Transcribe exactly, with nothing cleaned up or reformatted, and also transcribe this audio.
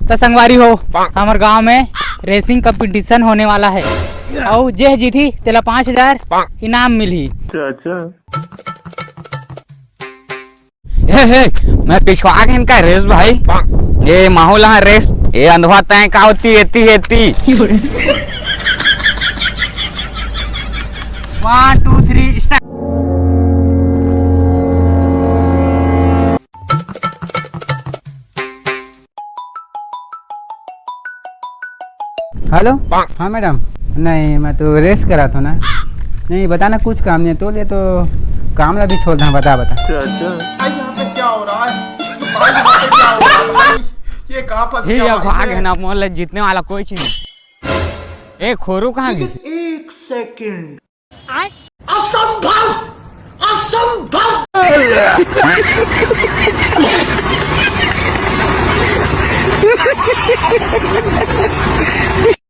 त संगवारी हो, हमर गांव में रेसिंग कंपटीशन होने वाला है, अउ जे जीतही तेला पाँच हजार इनाम मिलही। अच्छा, अच्छा। हे, हे, मैं पिछवा के इनका रेस भाई। ये माहौल है रेस। ये अंधवा तय का होती, एती, एती। One, two, three, start। Hello. हाँ मैडम। नहीं, मैं तो रेस करा था ना। नहीं, बता ना, कुछ काम नहीं है तो ले तो काम ला भी छोड़ दा, बता, बता। अच्छा, अच्छा। भाई, यहाँ पे क्या हो रहा है? भाई, यहाँ पे क्या हो रहा है भाई? ये कहाँ फंस ये गया भाई, भाग ये? है ना, मोहल्ले जीतने वाला कोई चीज नहीं। ए, खोरू कहाँ गई? एक सेकंड। असंभव, असंभव।